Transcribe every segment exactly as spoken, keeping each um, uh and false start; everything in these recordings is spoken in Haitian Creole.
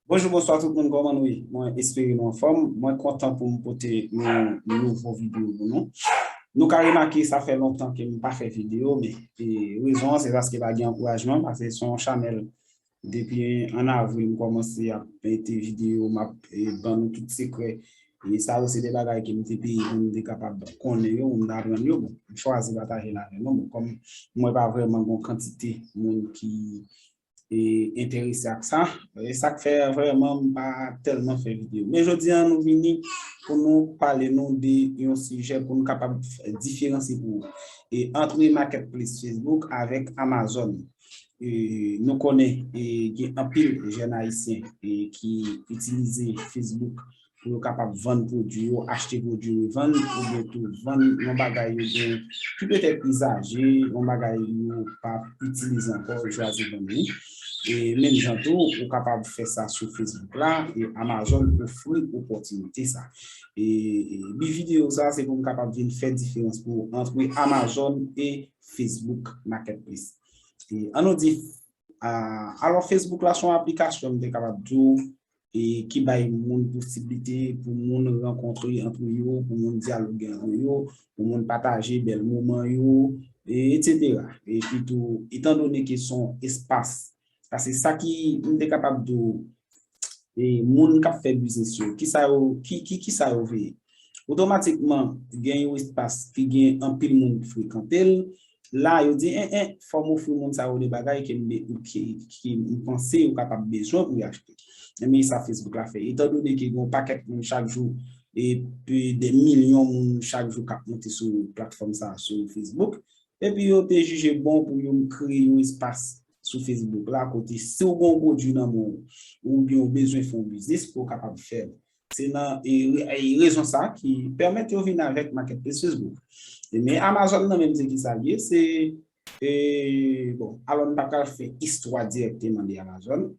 Bonjou, bonswa tout moun, kòman nou ye? Mwen espere nou anfòm. Mwen kontan pou m pote yon nouvo videyo pou nou. Nou ka remake sa fè lontan ke m pa fè videyo, men e, rezon an se paske pa gen ankourajman, paske se yon chanèl depi an avril m kòmanse ap mete videyo, m ap e, ban nou tout sekrè. E sa yo se de bagay ke m te peye pou m te kapab konnen yo, pou m te aprann yo. Bon, m chwazi pataje l avè nou. Bon, kòm m wè pa vrèman gen yon kantite moun ki e, enterese ak sa. E sa k fè vrèman m pa tèlman fè videyo. Men jodi a nou vini pou nou pale nou de yon sijè pou nou kapab diferansye pou e, antre marketplace Facebook avèk Amazon. E, nou konnen e, gen anpil jèn ayisyen e, ki itilize Facebook pou yo kapab vann pwodui yo, achte pwodui yo, vann oubyen tou vann yon bagay yo gen ki petèt izaje, yon bagay yo pa itilize ankò, yo chwazi vann li. E menm jan tou, ou kapab fè sa sou Facebook la, e Amazon ofri opòtinite sa. E, e bi videyo sa, se pou m kapab vin fè diferans pou antre Amazon e Facebook Marketplace. E, an nou di, a, alò Facebook la se yon aplikasyon, m te kapab di w, e ki bay moun posiblite pou moun rankontre ant yo, pou moun dyaloge ant yo, pou moun pataje bèl moman yo, e, etsetera. Epi tou, etandone ke se yon espas, paske sa ki m te kapab di w, e, moun k ap fè biznis yo, kisa yo, ki, ki, kisa yo veye? Otomatikman, gen yon espas ki gen anpil moun ki frekante l, la, yo di, en, en, fò m ofri moun sa yo de bagay ke m, ke, ke m panse yo kapab bezwen pou y achte. Enben, sa Facebook la fè. Etandone ke gen yon pakèt moun chak jou, e pi de milyon moun chak jou k ap monte sou platfòm sa a, sou Facebook, epi yo te jije bon pou yo kreye yon espas sou Facebook la, kote si w gen yon pwodui nan men w, oubyen w bezwen fè yon biznis, pou w kapab fè l. Se nan e, e, rezon sa a ki pèmèt yo vin avèk Marketplace Facebook. E, men Amazon nan menm se ki sa l ye, se, e, bon, alò m pa pral fè istwa dirèkteman de Amazon.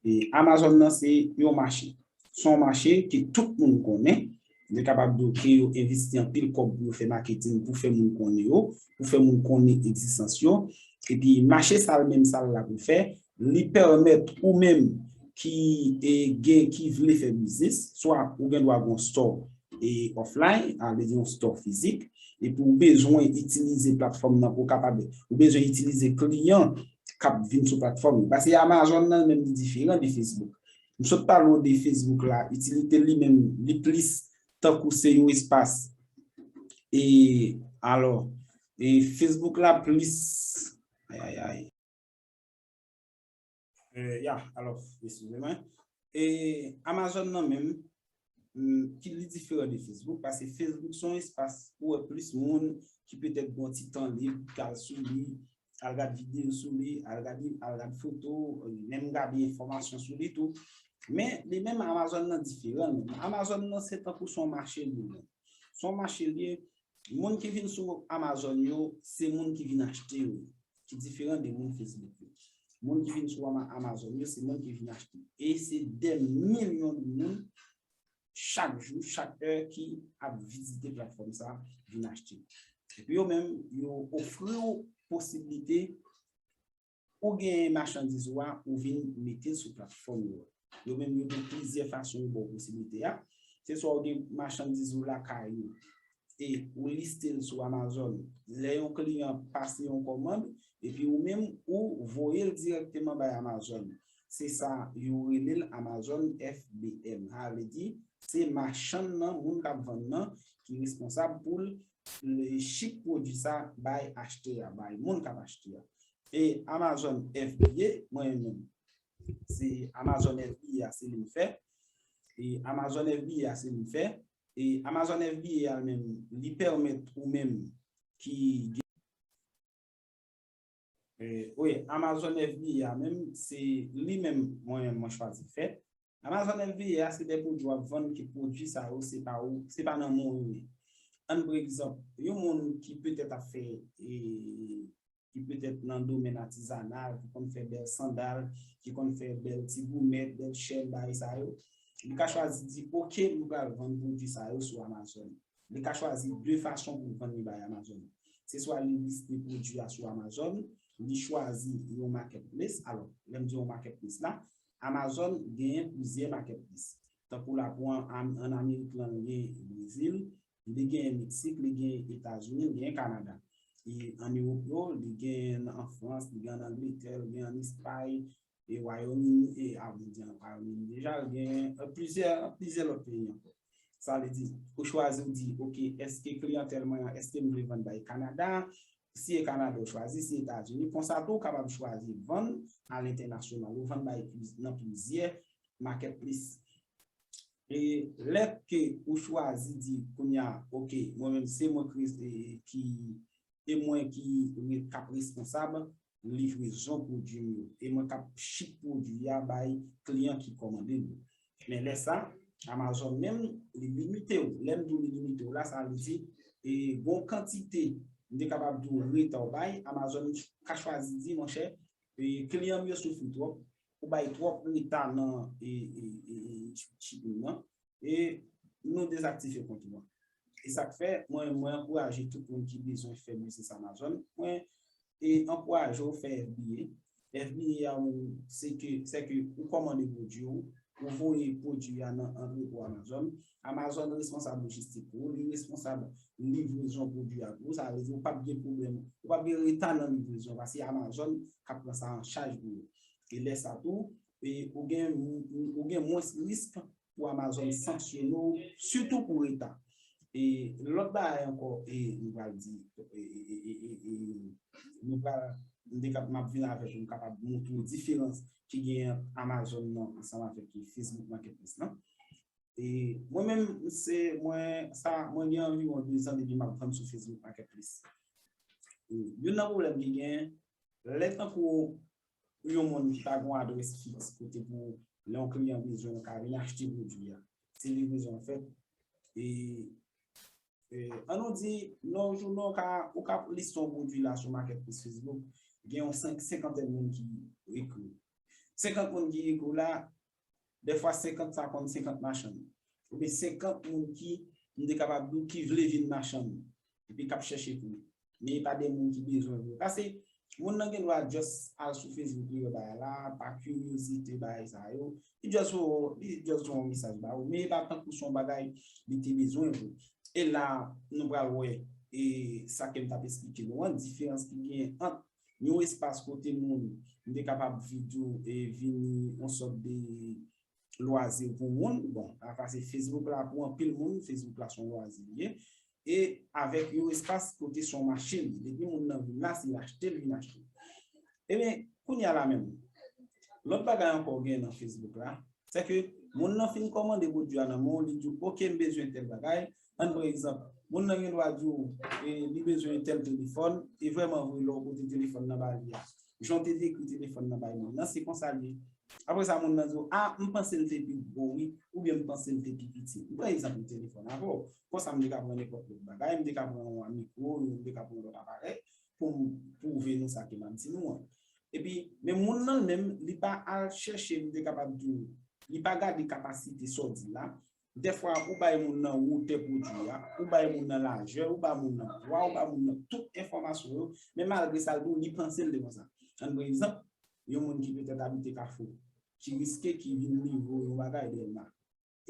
E, Amazon nan se yon mache. Se yon mache ke tout moun konnen. Yo kapab di w ke yo envesti anpil kòb pou yo fè maketing, pou fè moun konnen yo, pou fè moun konnen egzistans yo. Epi mache sa l menm sa l la pou fè, li pèmèt ou menm ki e, gen, ki vle fè biznis, swa ou gen dwa gen yon store e, offline, a vle di yon store fizik, epi ou bezwen itilize platfòm nan pou w kapab, ou bezwen itilize kliyan k ap vin sou platfòm yo. Paske Amazon nan menm li diferan de Facebook. M sot pale w de Facebook la, itilite li menm, li plis tankou se yon espas. E, alò, e Facebook la plis, ay, ay, ay. E, ya, alò, eskize mwen. E Amazon nan menm, mm, ki li diferan de Facebook, paske Facebook se yon espas pou wè plis moun ki petèt gen yon ti tan lib, k al sou li, al gad videyo sou li, al gad, al gad foto, menm gade enfòmasyon sou li tou. Men, li menm Amazon nan diferan menm. Amazon nan se tankou se yon mache li menm. Se yon mache li ye, moun ki vin sou Amazon yo, se moun ki vin achte yo, ki diferan de moun Facebook yo. Moun ki vin sou Ama-, Amazon yo, se moun ki vin achte. E se dè milyon de moun chak jou, chak è ki ap vizite platfòm sa, vin achte. Epi yo menm, yo ofri w posiblite ou gen machandiz ou a, ou vin mete l sou platfòm yo. Yo menm, yo gen plizyè fason yo ba w posiblite a. Se swa ou gen machandiz ou lakay ou, e ou liste l sou Amazon. Lè yon kliyan pase yon kòmand, epi ou menm, ou voye l dirèkteman bay Amazon. Se sa yo rele l Amazon F B M. Sa vle di, se machann nan, moun k ap vann nan, ki responsab pou l ship pwodui sa bay achtè a, bay moun k ap achte a. E Amazon F B A, mwen menm, se Amazon F B A a, se li m fè. E Amazon F B A a, se li m fè. E Amazon F B A a menm, li pèmèt ou menm ki gen, e, wi, Amazon F B A a menm, se li menm mwen, mwen chwazi fè. Amazon F B A a, se de pwodui w ap vann, ki pwodui sa yo, se pa ou, se pa nan men w yo ye. Ann pran egzanp, yon moun ki petèt ap fè, e, ki petèt nan domèn atizanal, ki konn fè bèl sandal, ki konn fè bèl ti goumèt, bèl chèn, bagay sa yo, li ka chwazi di, "Oke, m pral vann pwodui sa yo sou Amazon." Li ka chwazi de fason pou l vann li bay Amazon. Se swa li liste pwodui a sou Amazon, li chwazi yon marketplace. Alò, lè m di yon marketplace la, Amazon genyen plizyè marketplace. Tankou la pou an, an, an Amerik lan, li gen Brezil, li genyen Meksik, li genyen Etazini, li genyen Kanada. E an Ewòp yo, li genyen an Frans, li genyen an Angletè, li genyen an Espay, e Wayòm Ini, e a, m di an Wayòm Ini deja, li genyen, e, plizyè, plizyè lòt peyi ankò. Sa vle di, ou chwazi, ou di, ok, èske kliyantèl mwen an, èske m vle vann bay Kanada? Si e Kanada ou chwazi, si Etazini, konsa tou ou kapab chwazi vann alentènasyonal, ou vann bay pliz-, nan plizyè marketplace. E lè ke ou chwazi di kounye a, ok, mwen menm se mwen ki, e, ki, e mwen ki re-, k ap responsab livrezon pwodui m yo, e mwen k ap ship pwodui a bay kliyan ki kòmande m yo. Men lè sa, Amazon menm, li limite w. Lè m di w li limite w la, sa vle di, e, gon kantite, m te kapab di w reta w bay, Amazon ka chwazi di, monchè, e, kliyan m yo soufri twòp, ou bay twòp reta nan, e, e, e, e, shipping nan, e nou dezaktive kont ou an. E sa k fè, mwen, mwen ankouraje tout moun ki bezwen fè biznis Amazon, mwen, e ankouraje w fè F B A. F B A a, ou, se ke, se ke ou kòmande pwodui ou, ou voye pwodui a nan antrepo Amazon. Amazon responsab lojistik pou ou, li responsab livrezon pwodui a pou ou. Sa vle di ou p ap gen pwoblèm, ou p ap gen reta nan livrezon, paske Amazon k ap pran sa an chaj pou ou. E lè sa tou, e ou gen, ou gen mwens risk pou Amazon sanksyone w, sitou pou reta. E lòt bagay ankò, e nou pral di, e, e, e, e, e, e, nou pral, m te kap-, m ap vin avèk, m kapab montre w diferans ki genyen ant Amazon nan ansanm avèk Facebook Marketplace lan. E mwen menm, se mwen, sa, mwen gen anviwon de zan depi m ap vann sou Facebook Marketplace. E youn nan pwoblèm ki genyen, lè tankou yon moun ki pa gen yon adrès fiks kote pou lè yon kliyan bezwen, yo ka vin achte pwodui a. Se livrezon an fèt. E, e, an nou di, nan yon jounen, ou ka, ou ka liste yon pwodui la sou Marketplace Facebook, gen yon senk, senkantèn moun ki ekri. Senkant moun ki ekri w la, dèfwa senkant sa konn senkant machann. Oubyen senkant moun ki, m te kapab di w, ki vle vin machann. Epi k ap chèche pou li. Men e pa de moun ki bezwen vre. Paske moun nan gen dwa just al sou Facebook, li wè bagay la, pa kiryozite bagay sa yo. Li just voye, li just voye yon mesaj ba ou. Men e pa tankou se yon bagay li te bezwen vre. E la, nou pral wè, e sa ke m t ap esplike nou an, diferans ki gen ant yon espas kote moun, m te kapab di w, e vini yon sòt de lwazi pou moun. Bon, apa se Facebook la pou anpil moun, Facebook la se yon lwazi li ye. E avèk yon espas kote se yon mache li ye. Depi moun nan vin la, se l achte, l vin achte. Ebyen, kounye a la menm, lòt bagay ankò w gen nan Facebook la, se ke moun nan fin kòmande pwodui a nan men w, li di w, ok, m bezwen tèl bagay. Ann pran egzanp, moun nan gen dwa di w, e, li bezwen tèl telefòn, e vrèman vre, lè w pote telefòn nan ba li a, jan w te dekri telefòn nan bay moun nan, se konsa l ye. Apre sa, moun nan di w, a, m panse l te pi gwo, wi, oubyen m panse l te pi piti. M pran egzanp yon telefòn avè w. Konsa, m te ka pran nenpòt lòt bagay, m te ka pran yon mikwo, m te ka pran yon lòt aparèy pou m pwouve nou sa ke m ap di nou an. Epi, men moun nan menm, li pa al chèche, m te kapab di w, li pa gade kapasite sa w di la. Dèfwa, ou bay moun nan wotè pwodui a, ou bay moun nan lajè, ou bay moun nan pwa, ou bay moun nan tout enfòmasyon yo, men malgre sa, l di w, li panse l te konsa. Ann pran egzanp, yon moun ki petèt abite Kafou, ki riske ki vin livre w yon bagay Dèlma.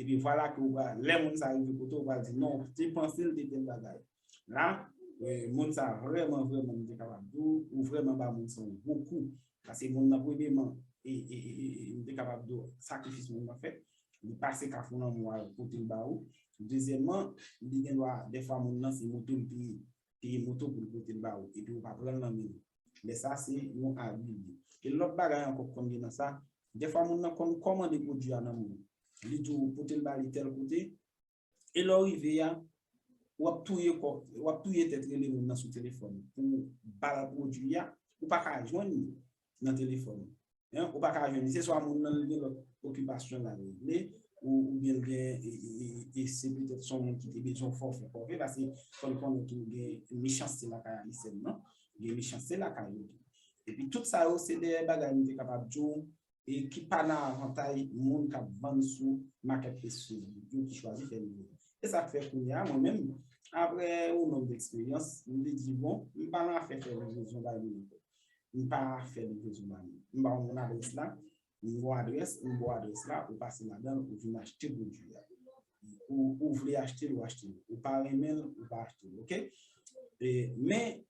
Epi vwala ke ou pral, lè moun sa rive kote w, ou pral di, non, m te panse l te tèl bagay. La, e, moun sa vrèman, vrèman, m te kapab di w, ou vrèman ba moun sa yon gwo kou. Paske moun nan, premyeman, e, e, e, e, e, m te kapab di w, sakrifis moun nan fè. Li pase Kafou Lanmou al pote l ba ou. Dezyèmman, li gen dwa, dèfwa moun nan, se moto l peye. Peye moto pou l pote l ba ou, epi ou pa pran l nan men li. Lè sa, se yon abi li ye. E lòt bagay ankò k konn gen nan sa, dèfwa moun nan konn kòmande pwodui a nan men w. Li di w pote l ba li tèl kote, e lè w rive a, w ap touye kò, w ap touye tèt rele moun nan sou telefòn pou w ba l pwodui a, ou pa ka jwenn li nan telefòn. Hein, ou pa ka jwenn li. Se swa moun nan li gen lòt okipasyon l al regle, ou, oubyen l gen, e, e, e, e se petèt se yon moun ki te bezwen fòfè, fòfè, paske fò n konnen tou gen mechanste lakay Ayisyen nan. Gen mechanste lakay yo tou. Epi tout sa yo, se de bagay m te kapab di w, e ki pa nan avantay moun k ap vann sou marketplace Facebook yo ki chwazi fè livrezon. E sa k fè kounye a, mwen menm, apre yon nonb de eksperyans, m te di, bon, m pa nan afè fè livrezon bay moun ankò. M pa fè livrezon ba moun. M ba w moun adrès la. M ba w adrès, m ba w adrès la, ou pase ladan l, ou vin achte pwodui a. Ou, ou vle achte l, ou achte l. Ou pa renmen l, ou pa achte l, oke? E, men,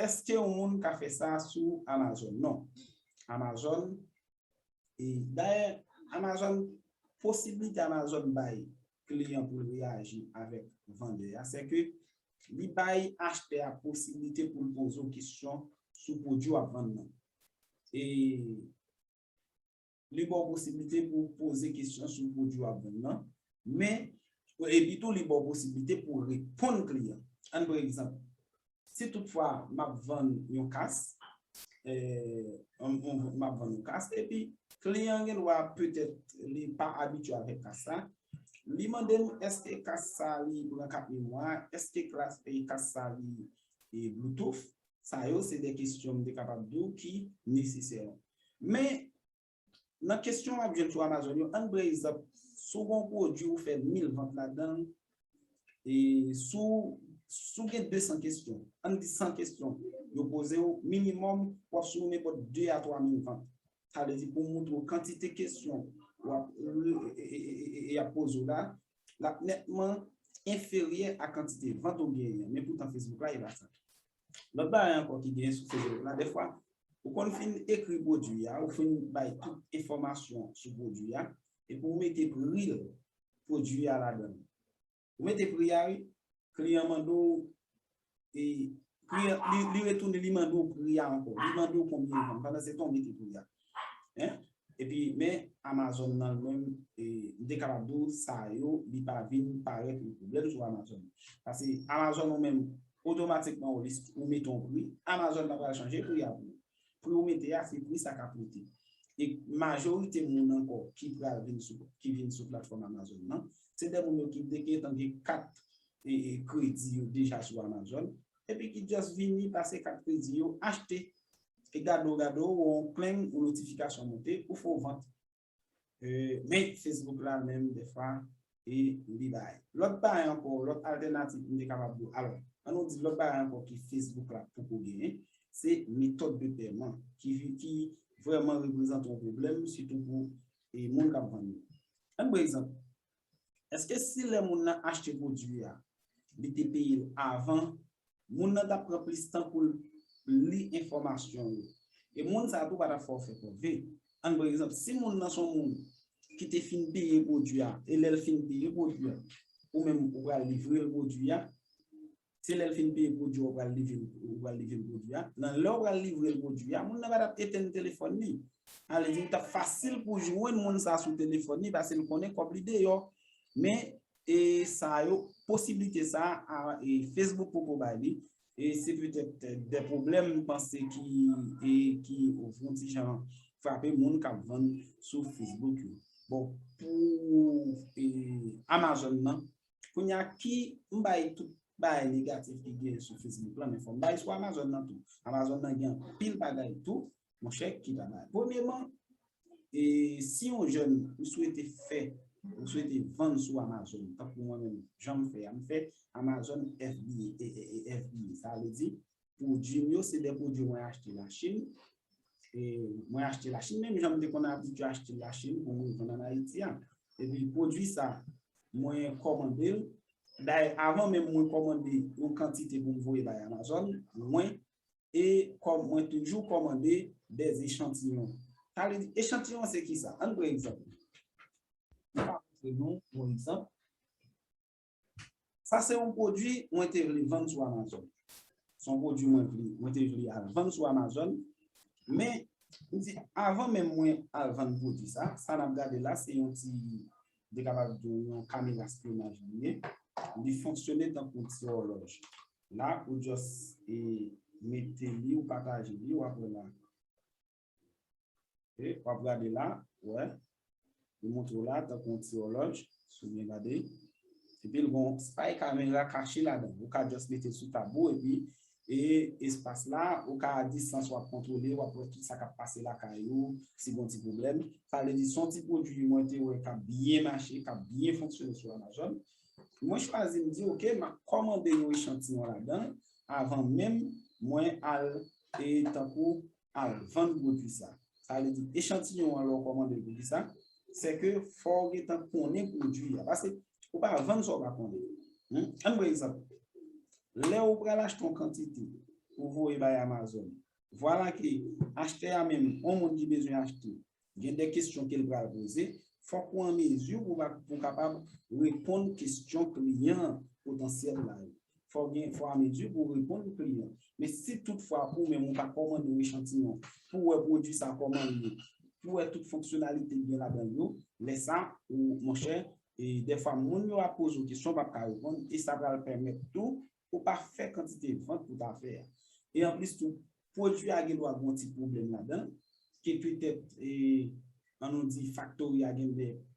èske yon moun ka fè sa sou Amazon? Non. Amazon, e, dayè, Amazon, posiblite Amazon bay kliyan pou l reyaji avèk vandè a, se ke li bay achtè a posiblite pou l poze w kesyon sou pwodui w ap vann nan. E li ba w posiblite pou w poze kesyon sou pwodui w ap vann nan, men, epi tou li ba w posiblite pou w reponn kliyan. Ann pran egzanp, si toutfwa m ap vann yon kas, eh, m, m, m ap vann yon kas, epi kliyan an gen dwa petèt li pa abitye avèk kas la, li mande m èske kas sa li pran kat memwa, èske klas, eh, kas sa li, eh, Bluetooth, sa yo se de kesyon m te kapab di w ki nesesè. Men, nan kesyon w ap jwenn sou Amazon yo, ann pran egzanp, si w gen yon pwodui ou fè mil vant ladan l, e si w, si w gen de san kesyon, ann di san kesyon yo poze w, minimòm, w ap sou nenpòt de a twa mil vant. Sa vle di pou w montre w kantite kesyon w ap, e, e, e, e, e, y ap poze w la, l ap nètman enferyè a kantite vant ou genyen an. Men poutan Facebook la, e pa sa. Lòt bagay ankò ki genyen sou Facebook la, dèfwa, ou konn fin ekri pwodui a, ou fin bay tout enfòmasyon sou pwodui a, epi ou mete pri l, pwodui a ladan l. Ou mete pri a, wi, kliyan mande w, e, kliyan, li, li retounen, li mande w pri a ankò. Li mande w konbyen l vann. Pandan se tan, ou mete pri a. Hein? Epi, men Amazon nan l menm, e, m te kapab di w, sa yo, li pa vin parèt yon pwoblèm sou Amazon. Paske Amazon ou menm, otomatikman, ou lis-, ou mete yon pri, Amazon pa pral chanje pri a pou ou. Pri ou mete a, se pri sa k ap rete. E majorite moun ankò ki pral vin sou, ki vin sou platfòm Amazon nan, se de moun yo ki te gentan gen kat, e, e, kredi yo deja sou Amazon, epi ki just vini pase kat kredi yo, achte. E gade w, gade w, wè yon kleng, yon notifikasyon monte, ou fè w vant. E, men Facebook la menm, dèfwa, e li bay. Lòt bagay ankò, lòt altènativ m te kapab di w. Alò, ann nou di lòt bagay ankò ki Facebook la poko genyen, se metòd de pèman ki, ki vrèman reprezante yon pwoblèm, sitou pou, e, moun k ap vann yo. Ann pran egzanp, èske si lè moun nan achte pwodui a, li te peye l avan, moun nan t ap pran plis tan pou l li enfòmasyon yo. E moun sa a tou pa t ap fè w fè kòve. Ann pran egzanp, si moun nan se yon moun ki te fin peye pwodui a, e lè l fin peye pwodui a, ou menm ou pral livre l pwodui a, se lè l fin peye pwodui a, ou pral livre l, ou pral livre l pwodui a. Nan lè w pral livre l pwodui a, moun nan pa t ap etenn telefòn li. Sa vle di, li t ap fasil pou jwenn moun sa a sou telefòn li, paske l konnen kòb li deyò. Men, e sa yo, posiblite sa a, e Facebook poko bay li. E se petèt de pwoblèm, m panse, ki, e ki yon ti jan frape moun k ap vann sou Facebook yo. Bon, pou, e, Amazon nan, kounye a ki m bay tout bagay negatif ki gen sou Facebook la, men fò m bay sou Amazon nan tou. Amazon nan gen anpil bagay tou, monchè, ki pa bay. Premyeman, e si yon jèn ou swete fè, ou swete vann sou Amazon, tankou mwen menm, jan m fè a, m fè Amazon F B A, e, e, e, F B A. Sa vle di, pwodui m yo, se de pwodui mwen achte Lachin. E mwen achte Lachin, menm jan m te konn abitye achte Lachin pou mwen vann ann Ayiti a. Epi pwodui sa, mwen kòmande l. Dayè, avan menm mwen kòmande yon kantite pou m voye bay Amazon, mwen, e kòm mwen toujou kòmande des échantillons. Sa vle di, echantiyon se kisa? Ann pran egzanp. M ka montre nou yon egzanp. Sa se yon pwodui mwen te vle vann sou Amazon. Se yon pwodui mwen vle, mwen te vle al vann sou Amazon. Men, m di, avan menm mwen al vann pwodui sa, sa n ap gade la, se yon ti, m te kapab di w, yon kamera espyonaj li ye. Li fonksyone tankou yon ti òlòj. La, ou just, e, mete li, ou pataje li, w ap wè la. E, w ap gade la, wè. Li montre w la, tankou yon ti òlòj, si w byen gade. Epi l gon spy kamera kache ladan. Ou ka just mete l sou tab ou, epi, e, espas la, ou ka a distans w ap kontwole, w ap wè tout sa k ap pase lakay ou, si gon ti pwoblèm. Sa vle di, se yon ti pwodui mwen te wè k ap byen mache, k ap byen fonksyone sou Amazon. Mwen chwazi, m di, oke, m ap kòmande yon echantiyon ladan, avan menm mwen al, e, tankou, al vann pwodui sa. Sa vle di, echantiyon an, lè w kòmande l pou kisa? Se ke fò w gentan konnen pwodui a. Paske ou pa vann sa w pa konnen. Hmm? Ann pran egzanp. Lè ou pral achte yon kantite pou voye bay Amazon, vwala ke achtè a menm, yon moun ki bezwen achte, gen de kesyon ke l pral poze, fòk ou an mezi pou, pou kapab reponn kesyon kliyan potansyèl la yo. Fò gen, fò a mezi pou w reponn kliyan. Men si toutfwa ou menm ou pa kòmande yon echantiyon pou wè pwodui sa kòman l ye, pou wè tout fonksyonalite k gen ladan l yo, lè sa, ou, monchè, e dèfwa moun yo ap poze w kesyon, w p ap ka reponn, e sa pral pèmèt tou ou pa fè kantite vant ou ta fè a. E anplis tou, pwodui a gen dwa gen yon ti pwoblèm ladan l, ke petèt, e, ann nou di, faktori a gen,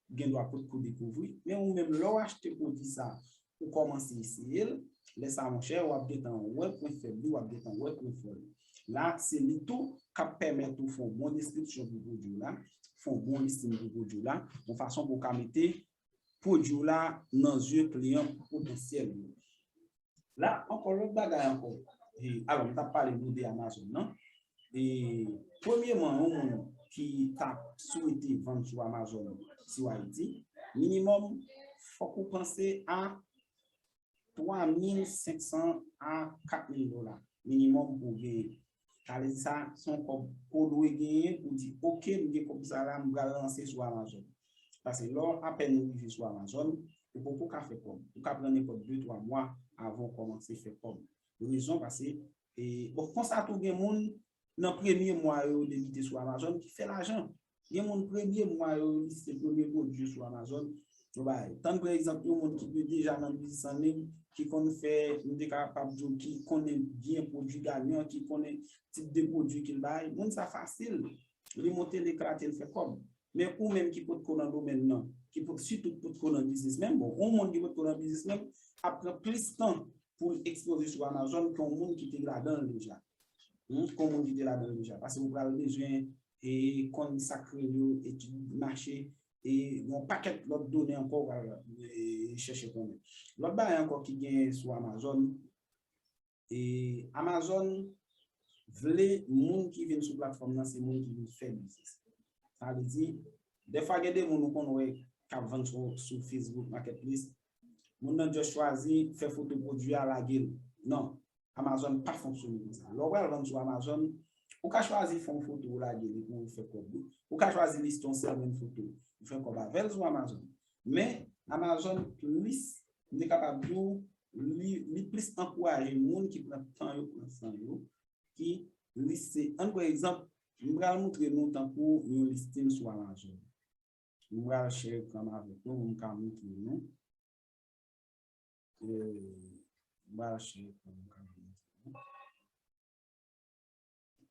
gen dwa potko dekouvri, men ou menm, lè w achte pwodui sa, ou kòmanse eseye l, lè sa, monchè, w ap gentan wè pwen fèb li, w ap gentan wè pwen fò li. La, se li tou k ap pèmèt ou fè yon bon deskripsyon pou pwodui w la, fè yon bon listing pou pwodui w la, yon fason pou w ka mete pwodui w la nan zye kliyan potansyèl yo. La, ankò, lòt bagay ankò. E, alò, m t ap pale nou de Amazon nan. E, premyeman, yon moun ki ta swete vann sou Amazon, si w Ayiti, minimòm, fòk ou panse a twa mil senk san a kat mil dola. Minimòm pou w genyen. Sa vle di sa, se yon kòb ke w dwe genyen pou w di, "Oke, m gen kòb sa la, m pral lanse sou Amazon." Paske lè w apèn ou rive sou Amazon, ou poko ka fè kòb. Ou ka pran nenpòt de, twa mwa avan w kòmanse fè kòb. Rezon, paske, e, bon, konsa tou gen moun, nan premye mwa yo debite sou Amazon ki fè lajan. Gen moun premye mwa yo liste premye pwodui yo sou Amazon, yo bay. Tann pran egzanp yon moun ki te deja nan biznis an liy, ki konn fè, m te kapab di w, ki konnen byen pwodui ganyan, ki konnen tip de pwodui ke l bay. Moun sa fasil, li monte, l eklate, l fè kòb. Men ou menm ki potko nan domèn nan, ki pot, sitou potko nan biznis menm, bon, yon moun ki potko nan biznis menm, ap pran plis tan pou l ekspoze sou Amazon ke yon moun ki te ladan l deja. Hmm, ke yon moun ki te ladan l deja. Paske ou pral bezwen, e, konn sa k rele yo etid mache, e yon pakèt lòt done ankò ou pral, e, chèche konnen. Lòt bagay ankò ki genyen sou Amazon, e, Amazon vle moun ki vin sou platfòm nan, se moun ki vin fè biznis. Sa vle di, dèfwa gen de moun ou konn wè k ap vann sou, sou Facebook Marketplace, moun nan just chwazi fè foto pwodui a, lage l. Non, Amazon pa fonksyone konsa. Lè w pral vann sou Amazon, ou ka chwazi fè yon foto, ou lage li pou w fè kòb ou. Ou ka chwazi liste yon sèl menm foto, ou fè kòb avè l sou Amazon. Men, Amazon plis, m te kapab di w, li, li plis ankouraje moun ki pran tan yo, pran san yo, ki liste. Ann pran egzanp, m pral montre nou tankou yon listing sou Amazon. M pral share ekran m avèk nou pou m ka montre nou. E, m pral share ekran m ka montre nou.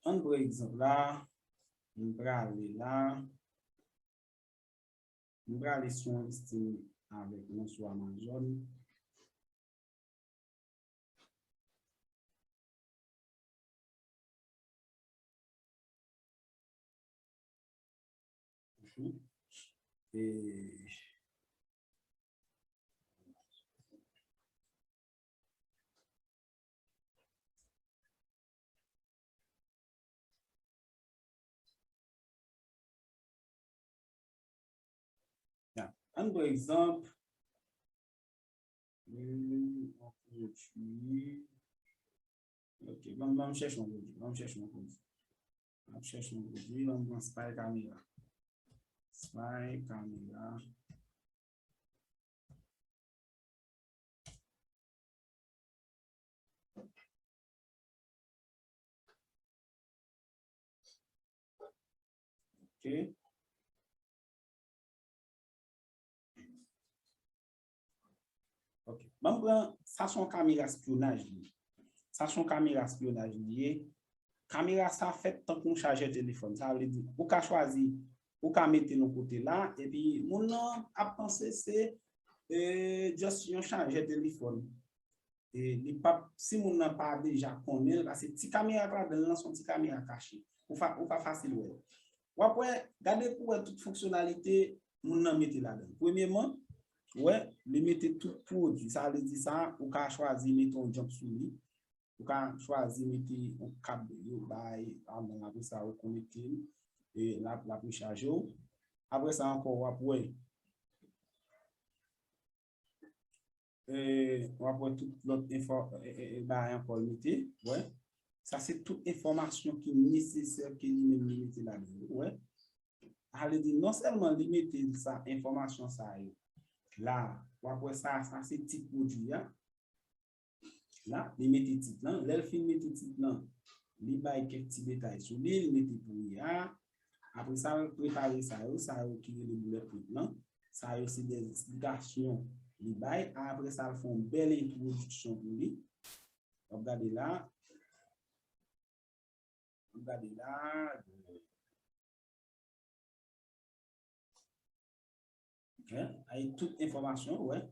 Ann pran egzanp la, m prale la, m prale sou yon listing avèk nou sou Amazon. Mhm. E Ya. Ann pran egzanp, hmm, yon pwodui. Ok, ban, ban m chèche yon pwodui. Ban m chèche yon pwodui. Ban m chèche yon pwodui. Ban m pran spy camera. Spy camera. Ok. Ok. Ban m pran, sa se yon kamera espyonaj li ye. Sa se yon kamera espyonaj li ye. Kamera sa fèt tankou yon chajè telefòn. Sa vle di, ou ka chwazi, ou ka mete l yon kote la, epi moun nan ap panse se, e, just yon chajè telefòn. E li p ap, si moun nan pa deja konnen l, paske ti kamera k ladan l lan se yon ti kamera kache. Ou fa, ou pa fasil wè l. W ap wè, gade pou w wè tout fonksyonalite moun nan mete ladan l. Premyeman, ou wè, li mete tout pwodui. Sa vle di sa, ou ka chwazi mete yon jump sou li. Ou ka chwazi mete yon kab yo bay, avan apre sa ou konekte l. e, l ap, l ap rechaje w. Apre sa ankò, w ap wè, e, w ap wè tout lòt enfò, e, e, e, bagay ankò l mete, wè. Sa se tout enfòmasyon ki nesesè ke li menm li mete ladan l, wè. Sa vle di, non sèlman li mete sa, enfòmasyon sa yo la, w ap wè sa, sa se tit pwodui a. La, li mete tit lan. Lè l fin mete tit lan, li bay kèk ti detay sou li, li mete pri a. Apre sa, l prepare sa yo, sa yo ki rele bullet point lan. Sa yo se de esplikasyon li bay. Apre sa, l fè yon bèl entwodiksyon pou li. W ap gade la. W ap gade la. Hein? Ay tout enfòmasyon, wè.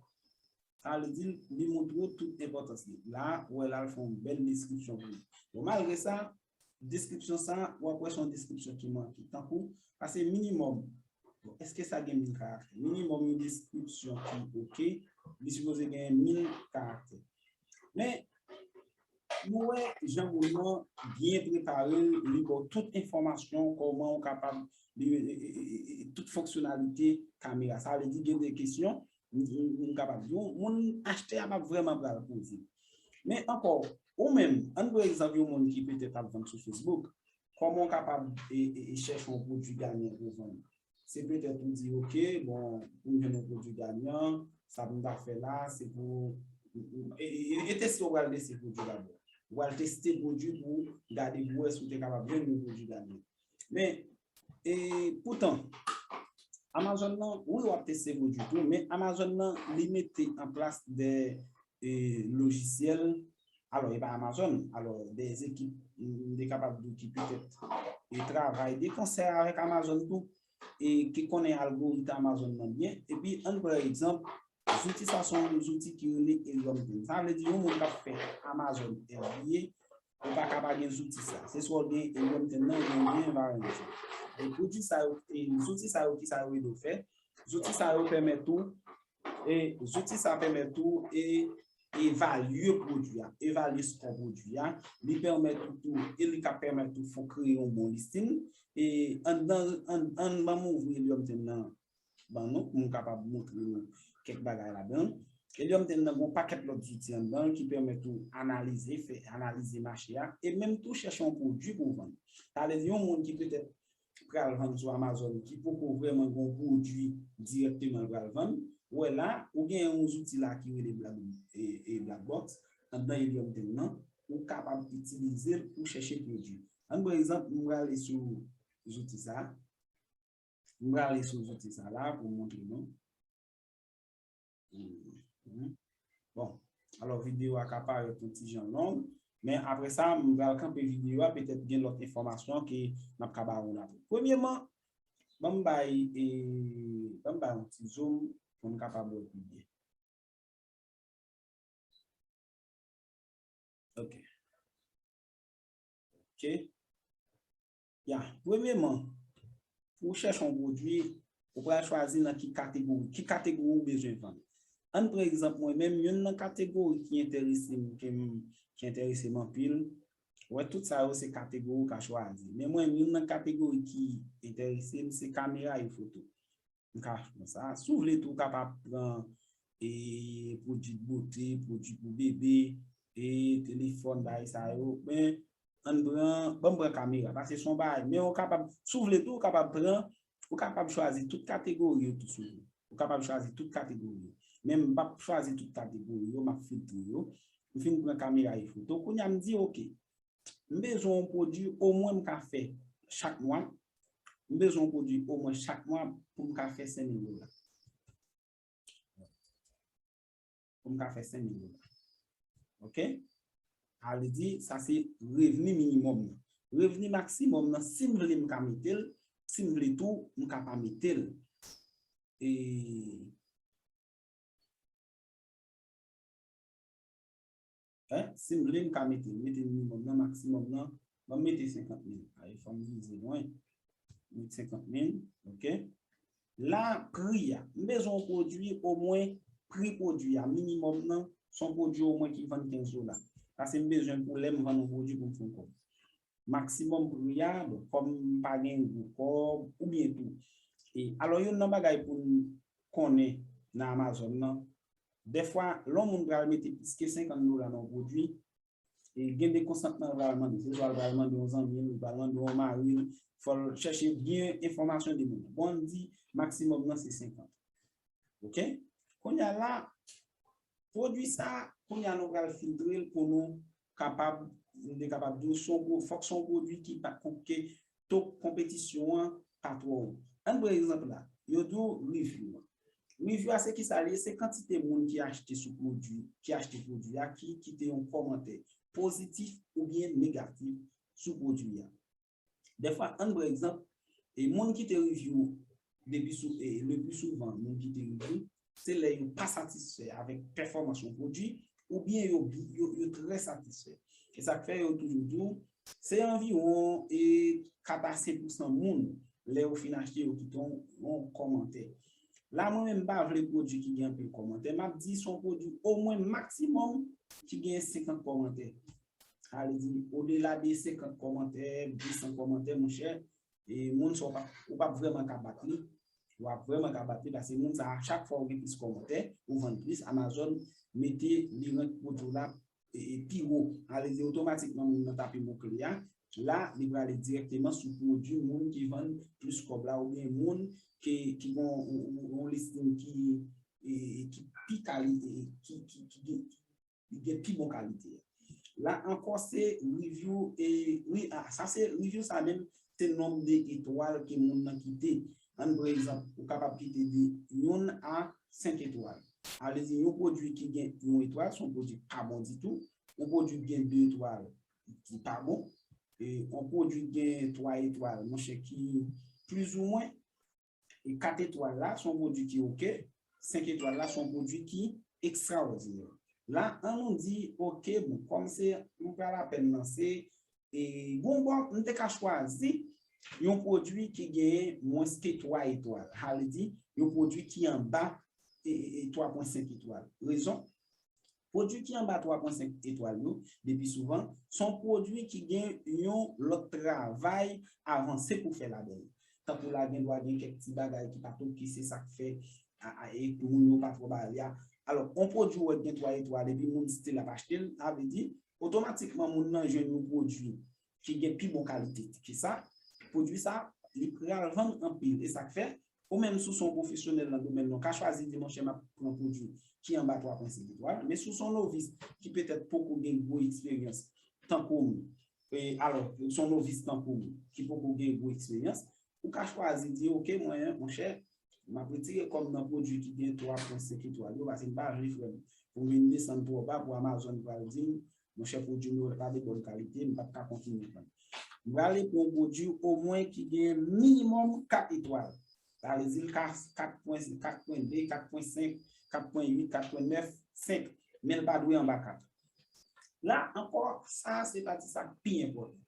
Sa vle di, li montre w tout enpòtans li. La, wè, la, l fè yon bèl deskripsyon pou li. Bon, malgre sa, deskripsyon sa, w ap wè se yon deskripsyon ki manke. Tankou, pase minimòm. Bon, èske sa gen mil karaktè? Minimòm yon deskripsyon ki oke, li sipoze gen mil karaktè. Men, nou wè jan moun nan byen prepare l, li ba w tout enfòmasyon, kòman w kapab, li, e, e, e, e, tout fonksyonalite kamera. Sa vle di gen de kesyon, m, m, m kapab di w, moun achtè a p ap vrèman pral poze. Men ankò, ou menm, ann pran egzanp yon moun ki petèt ap vann sou Facebook, kòman w kapab, e, e, e chèche yon pwodui ganyan pou w vann? Se petèt ou di, oke, bon, pou m jwenn yon pwodui ganyan, sa pou m ta fè la, se pou, e, e, e, e teste, ou pral teste pwodui dabò. Ou pral teste pwodui pou gade pou wè si w te kapab jwenn yon pwodui ganyan. Men, e, poutan, Amazon nan, wi, w ap teste pwodui tou, men Amazon nan, li mete an plas de, e, lojisyèl, alò, e pa Amazon, alò, de ekip, m te kapab di ki petèt, e travay de konsè avèk Amazon tou, e ki konnen algoritm Amazon nan byen. Epi, ann pran egzanp, zouti sa se yon zouti ki rele Helium ten. Sa vle di yon moun k ap fè Amazon F B A, ou pa ka pa gen zouti sa. Se swa w gen Helium ten nan, oubyen w gen Varenzo. E pwodui sa yo, e zouti sa yo, ki sa yo ede w fè? Zouti sa yo pèmèt ou, e zouti sa pèmèt ou, e evalye pwodui a, evalye skò pwodui a, li pèmèt ou tou, e li ka pèmèt ou fè w kreye yon bon listing, e anndan, ann, ann ban m ouvri Helium ten nan ban nou, pou m kapab montre nou kèk bagay ladan l. Helium ten nan gen yon pakèt lòt zouti anndan l ki pèmèt ou analize, fè analize mache a, e menm tou chèche yon pwodui pou w vann. Sa vle di yon moun ki petèt pral vann sou Amazon ki poko vrèman gen yon pwodui dirèkteman l pral vann, ou wè la, ou gen yon zouti la ki rele Black, e, e Black Box, anndan Helium ten nan, ou kapab itilize l pou chèche pwodui. Ann pran egzanp, m prale sou zouti sa. M prale sou zouti sa la pou m montre nou. Mhm. Bon, alò, videyo a ka parèt yon ti jan long, men apre sa, m pral kanpe videyo a, petèt gen lòt enfòmasyon ke m ap ka ba ou l apre. Premyeman, ban m bay, e, ban m bay yon ti zoom pou m kapab wè pi byen. Ok. Ok. Ya, premyeman, pou w chèche yon pwodui, ou pral chwazi nan ki kategori, ki kategori ou bezwen vann. Ann pran egzanp mwen menm, youn nan kategori ki enterese m, ke m, ki enterese m anpil, ou wè tout sa yo se kategori ou ka chwazi. Men mwen, youn nan kategori ki enterese m, se kamera e foto. M ka fè sa. Si w vle tou, ou kapab pran, e, pwodui de bote, pwodui pou bebe, e, telefòn, bagay sa yo. Men, ann pran, ban m pran kamera, paske se yon bagay. Men ou kapab, si w vle tou, ou kapab pran, ou kapab chwazi tout kategori yo tou si w vle. Ou kapab chwazi tout kategori yo. Men m p ap chwazi tout kategori yo, m ap filtre yo. M fin pran kamera e foto. Kounye a m di, oke, m bezwen yon pwodui omwen m ka fè chak mwa. M bezwen yon pwodui omwen chak mwa pou m ka fè senk mil dola. Pou m ka fè senk mil dola. Ok? Sa vle di, sa se revni minimòm nan. Revni maksimòm nan, si m vle, m ka mete l. Si m vle tou, m ka pa mete l. E, Hein? Si m vle, m ka mete, mete minimòm nan, maksimòm nan. Ban m mete senkant mil. Ay, fò m vize lwen. Met senkant mil, ok. La, pri a. M bezwen yon pwodui, omwen, pri pwodui a, minimòm nan, se yon pwodui omwen ki vann kenz dola. Paske m bezwen pou lè m vann yon pwodui pou m fè yon kòb. maksimòm pri a, bon, kòm m pa gen gwo kòb, oubyen tou. E, alò, youn nan bagay pou n konnen nan Amazon nan, dèfwa, lè yon moun pral mete plis ke senkant dola nan yon pwodui, e gen de konsantman l pral mande. Se swa l pral mande yon zanmi l, l pral mande yon mari l, fò l chèche byen enfòmasyon de moun nan. Bon, ann di maksimòm nan se senkant. Oke? Kounye a la, pwodui sa, kounye a nou pral filtre l pou nou kapab, nou te kapab di w, se yon pwo-, fòk se yon pwodui ki pa, ke to konpetisyon an pa twò wo. Ann pran egzanp la, yo di w review an. Review a se kisa l ye? Se kantite moun ki achte sou pwodui, ki achte pwodui a, ki kite yon kòmantè pozitif oubyen negatif sou pwodui a. Dèfwa, ann pran egzanp, e moun ki te review depi sou, e le pli souvan, moun ki te review, se lè yo pa satisfè avèk pèfòmans yon pwodui, oubyen yo, yo, yo trè satisfè. E sa k fè yo toujou di w, se anviwon, e, kat a senk pousan moun, lè yo fin achte, yo kite yon, yon kòmantè. La, mwen menm, m pa vle pwodui ki gen anpil kòmantè. M ap di se yon pwodui omwen maksimòm ki gen senkant kòmantè. Sa vle di, odela de senkant kòmantè, desan kòmantè, monchè, e moun sa w p ap, ou p ap vrèman ka bat li. Ou p ap vrèman ka bat li, paske moun sa a, chak fwa ou gen plis kòmantè, ou vann plis, Amazon mete li rank pwodui w la, e, e, pi wo. Sa vle di, otomatikman, moun nan tape mo kle a. La, li prale dirèkteman sou pwodui moun ki vann plis kòb la, oubyen moun ki, ki gen yon, yon, yon listing ki, e, e, ki pi kali-, e, ki, ki, ki gen, li gen pi bon kalite a. La ankò, se review, e, wi, a, sa se review sa menm, se nonb de etwal ke moun nan kite. Ann pran egzanp, ou kapab kite de youn a senk etwal. Sa vle di, yon pwodui ki gen yon etwal, se yon pwodui pa bon ditou. Yon pwodui ki gen de etwal, ki pa bon. E yon pwodui ki gen twa etwal, monchè, ki plizoumwen, e kat etwal la, se yon pwodui ki oke. Senk etwal la, se yon pwodui ki ekstrawòdinè. La, an nou di, oke, bon, kòm se, nou pral apèn lanse, e, bon, bon, m te ka chwazi yon pwodui ki genyen mwens ke twa etwal. Sa vle di, yon pwodui ki anba, e, e, e, twa pwen senk etwal. Rezon? Pwodui ki anba twa pwen senk etwal yo, depi souvan, se yon pwodui ki gen yon lòt travay avanse pou fè ladan l. Tankou la, gen dwa gen kèk ti bagay ki pa t oke, se sa k fè, a, a, e pou moun yo pa twò ba li a. Alò, yon pwodui ou wè k gen twa etwal epi moun still ap achte l, sa vle di, otomatikman moun nan jwenn yon pwodui ki gen pi bon kalite ke sa, pwodui sa, li pral vann anpil. E sa k fè, ou menm si w se yon pwofesyonèl nan domèn nan, ou ka chwazi di, monchè, m ap pran pwodui ki anba twa pwen senk etwal, men si w se yon novis ki petèt poko gen gwo eksperyans tankou m, e, alò, se yon novis tankou m ki poko gen gwo eksperyans, ou ka chwazi di, oke, mwen, monchè, m ap retire kò m nan pwodui ki gen twa pwen senk etwal yo, paske m pa vle, frè m, pou m vin desann twò ba, pou Amazon pral di m, monchè, pwodui nou pa de bòn kalite, m p ap ka kontinye vann. M prale pran yon pwodui omwen ki gen minimòm kat etwal. Sa vle di l ka kat pwen, kat pwen de, kat pwen senk, kat pwen uit, kat pwen nèf, senk, men l pa dwe anba kat. La ankò, sa se pati sa k pi enpòtan.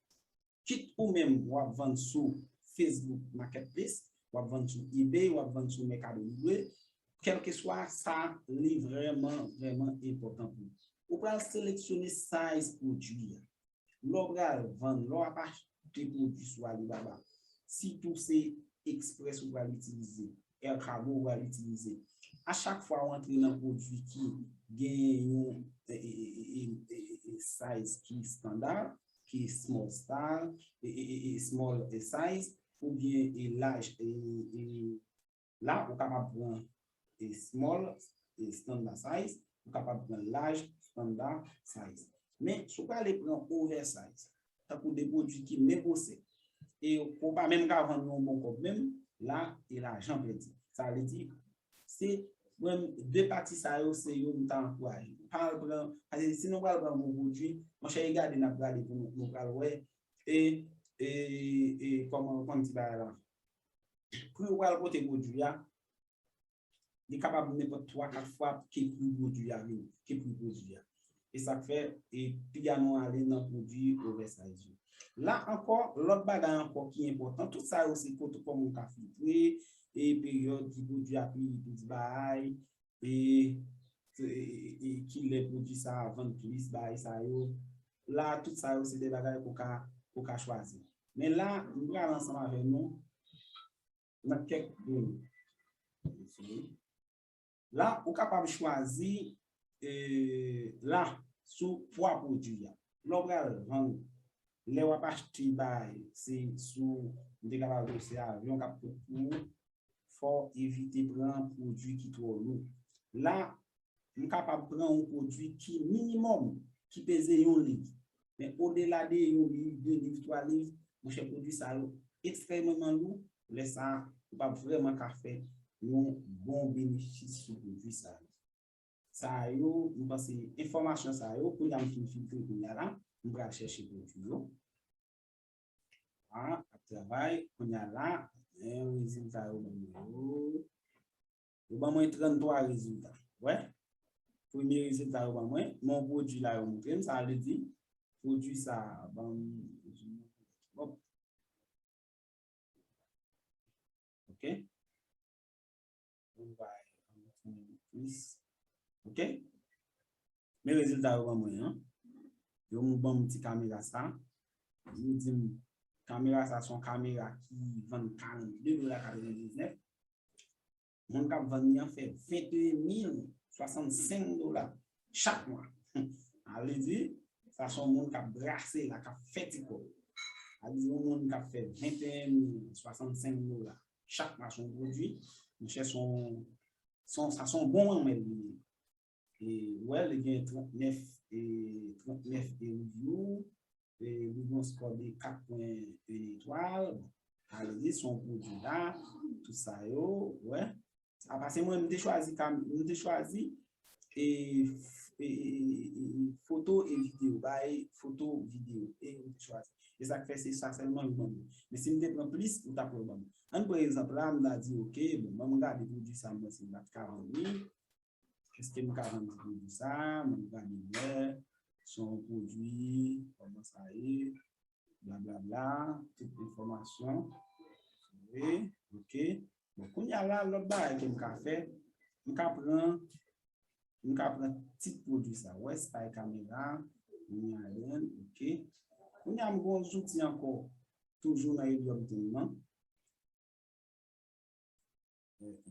Kit ou menm w ap vann sou Facebook Marketplace, w ap vann sou eBay, w ap vann sou Mercado Libre, kèlkeswa sa, li vrèman, vrèman enpòtan pou ou. Ou pral seleksyone size pwodui a. Lè w pral vann, lè w ap achte pwodui sou Alibaba, sitou se Express ou pral itilize, Air Cargo ou pral itilize. A chak fwa w antre nan pwodui ki genyen yon, e, e, e, e, e, e, e, size ki standard, ki small style, e, e, e, e, small, e, size, oubyen, e, large, e, e, la, ou kapab pran, e, small, e, standard size, ou kapab pran large, standard size. Men, si w prale pran oversize, tankou de pwodui ki menm gwosè, e ou pa menm ka vann yon bon kòb menm, la, e lajan pèdi. Sa vle di, se, mwen, de pati sa yo, se yo m ta ankouraje. Pa al pran, paske si nou pral pran yon pwodui, monchè, e gade n ap gade pou nou, nou pral wè, e, e, e, kòman, kòman ti bagay la. Pri ou pral pote pwodui a, li kapab nenpòt twa, kat fwa ke pri pwodui a vini, ke pri pwodui a. E sa k fè, e piga nou ale nan pwodui oversize yo. La ankò, lòt bagay ankò ki enpòtan, tout sa yo se pwotokòl ou ka filtre, e peryòd ki pwodui a pi, pi bay, e, e, e, e kilè pwodui sa a vann plis, bagay sa yo. La, tout sa yo se de bagay ke w ka, ou ka chwazi. Men la, m pral ansanm avè nou nan kèk minit. La, ou kapab chwazi, e, la, sou pwa pwodui a. Lè w pral vann, lè w ap achte bay, se sou, m te kapab di w se avyon k ap pot pou ou, fò w evite pran pwodui ki twò lou. La, m kapab pran yon pwodui ki minimòm, ki peze yon liv. Men odela de yon liv, de liv, twa liv, monchè, pwodui sa yo ekstrèmeman lou. Lè sa a, ou p ap vrèman ka fè yon bon benefis sou pwodui sa yo. Sa yo, m panse enfòmasyon sa yo, kounye a m fin filtre kounye a la, m pral chèche pwodui yo. A, ap travay, kounye a la, men rezilta yo ban mwen yo. Yo ban mwen tranntwa rezilta. Wè? Premye rezilta yo ban mwen, men yon pwodui la yo montre m, sa vle di, pwodui sa a ban m, hop. Ok? Bon, bay, ann fè plis. Ok? Men rezilta yo ban mwen an. Yo ban m ti kamera sa. Yo di m, kamera sa se yon kamera ki vann karannde dola katrevendiznèf. Moun k ap vann li an fè venteyen mil swasannsenk dola chak mwa. Sa vle di, sa se yon moun k ap brase la, k ap fè ti kòb. Sa vle di, yon moun k ap fè venteyen mil swasannsenk dola chak mwa sou yon pwodui, monchè, se yon, se yon, sa se yon bon manmèl li ye. E, ou wè, li gen trannèf, e, trannèf e review, e, li gen yon score de kat pwen en etwal. Bon, sa vle di, se yon pwodui la, tout sa yo, ou wè. Apa se mwen, m te chwazi kam, m te chwazi, e, e, e, e, e, foto e videyo, bay foto videyo, e m te chwazi. E sa k fè se sa sèlman yo ban mwen. Men si m te pran plis, ou t ap wè yo ban mwen. Ann pran egzanp la, m ta di, ok, bon, ban m gade pwodui sa, m wè si m pa t ka vann li. Èske m ka vann ti pwodui sa? Mwen gade lè, se yon pwodui, kòman sa ye, blablabla, tout enfòmasyon. Wi, ok. Bon, kounye a la, lòt bagay ke m ka fè, m ka pran, m ka pran tit pwodui sa. Wè, spy camera, kounye a, ok. Kounye a, m gen yon zouti ankò, toujou nan Helium Team nan.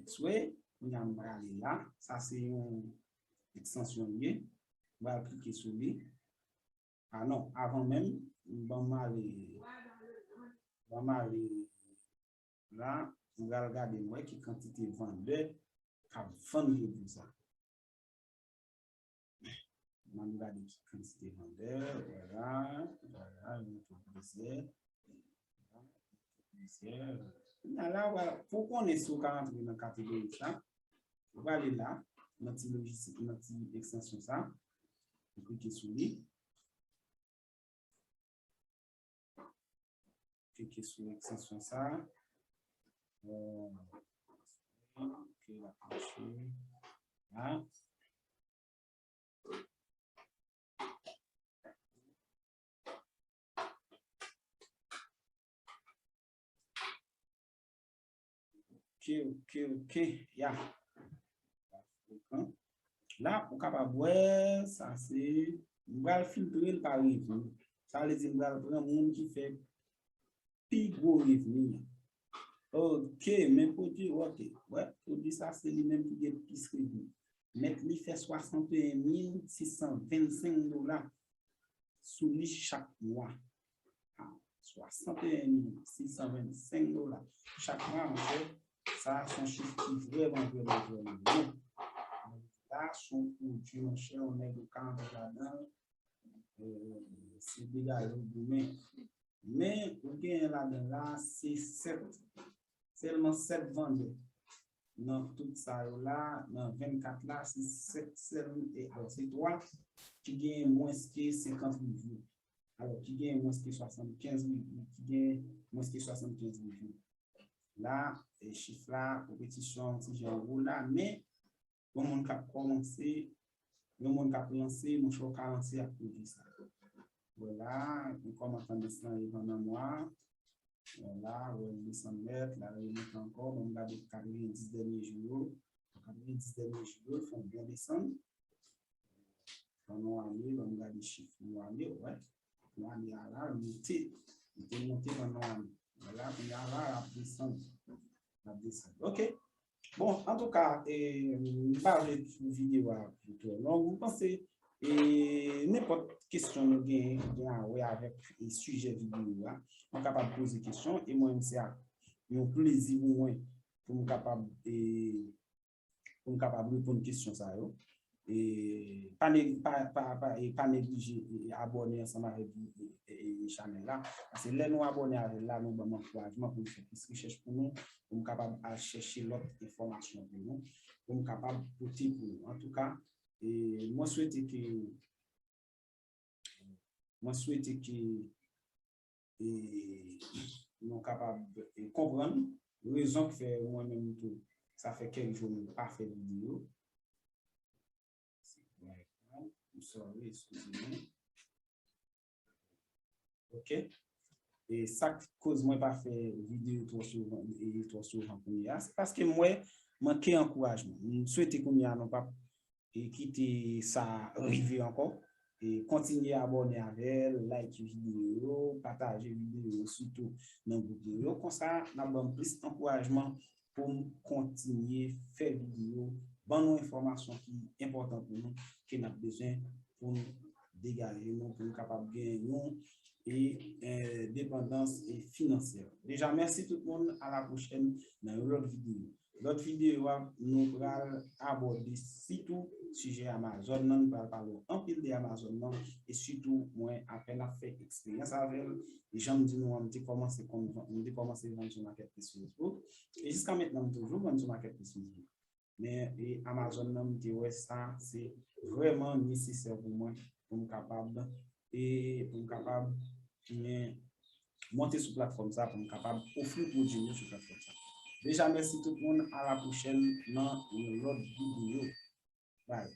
X-Ray, kounye a m prale la. Sa se yon ekstansyon li ye. M pral klike sou li. A non, avan menm, ban m ale, ban m ale la, m pral gade m wè ki kantite vandè k ap vann pwodui sa. Ann gade ki kantite vandè, vwala, vwala, yo montre plizyè. Plizyè. Kounye a la, vwala, pou w konnen si w ka rantre nan kategori sa, ou prale la, nan ti lojistik, nan ti ekstansyon sa, ou klike sou li. Klike sou ekstansyon sa. Euh, ok, l ap mache. La. Ok, ok, ok. Ya. La, ou kapab wè, sa se, m pral filtre l pa revni. Sa vle di, m pral pran moun ki fè pi gwo revni an. Ok, men pwodui, ok. Wè, pwodui sa, se li menm ki gen plis revni. Mèt li fè swasanteyen mil sis san vennsenk dola sou li chak mwa. Ah, swasanteyen mil sis san vennsenk dola chak mwa, monchè. Sa, se yon chif ki vrèman, vrèman, vrèman bon. La, se yon pwodui, monchè, yon nèg ou ka antre ladan l, euh, se degaje w goumen. Men, ou genyen ladan la, se sèt, sèlman sèt vandè. Nan tout sa yo la, nan vennkat la, se sèt sèlman, e, alò, se twa ki genyen mwens ke senkant review. Alò, ki genyen mwens ke swasannkenz review, ki genyen mwens ke swasannkenz review. La, e, chif la, konpetisyon an ti jan wo la, men, yon moun k ap kòmanse, yon moun k ap lanse, monchè, w ka lanse ak pwodui sa. Vwala, nou kòmanse an desann pandan mwa. Vwala, wè, l desann nèt, la, li monte ankò, bon, m gade katrevendis dènye jou yo. Katrevendis dènye jou yo, fè yon bon desann. Pandan yon ane, bon, m gade chif yon ane, wè. Yon ane a la, l monte. Li te monte nan non a nou. Vwala, kounye a la, l ap desann. L ap desann. Ok. Bon, antouka, e, m pa vle pou videyo a twò long. M panse, e, nenpòt kesyon nou genyen ki gen a wè avèk, e, sijè videyo a, nou kapab poze kesyon. E mwen menm, se yon plezi pou mwen pou m kapab, e, pou m kapab reponn kesyon sa yo. E pa, ne, pa, pa, pa, e pa neglije, e, abòne ansanm avèk, e, e, e, chanèl la. Paske lè nou abòne avè l la, nou ban m ankourajman pou m fè plis rechèch pou nou, pou m kapab al chèche lòt enfòmasyon pou nou, pou m kapab pote pou nou. Antouka, e, mwen swete ke, mwen swete ke, e, nou kapab, e, konprann rezon k fè mwen menm tou, sa fè kèk jou m pa fè videyo. I'm sorry, eskize mwen. Ok. E sa k koz mwen pa fè videyo twò souvan, e twò souvan kounye a, se paske m wè manke ankourajman. M swete kounye a nou p ap, e, kite sa rive ankò. E kontinye abòne avè l, like videyo yo, pataje videyo yo, sitou nan gwoup nou yo. Konsa, n ap ban m plis ankourajman pou m kontinye fè videyo, ban nou enfòmasyon ki enpòtan pou nou, ke n ap bezwen pou n degaje nou, pou n kapab gen yon, e, endepandans, e, finansyè. Deja, mèsi tout moun, a la pwochèn nan yon lòt videyo. Lòt videyo a, nou pral abòde sitou sijè Amazon nan, nou pral pale anpil de Amazon nan, e sitou mwen apèn ap fè eksperyans avè l, e jan m di nou an, m te kòmanse konn, m te kòmanse vann sou marketplace Facebook, e jiska mentnan m toujou vann sou marketplace Facebook. Men, e, Amazon nan, m te wè sa, se vrèman nesesè pou mwen, pou m kapab, e pou m kapab, men, monte sou platfòm sa, pou m kapab ofri pwodui nou sou platfòm sa. Deja, mèsi tout moun, a la pwochèn nan yon lòt videyo. Bye.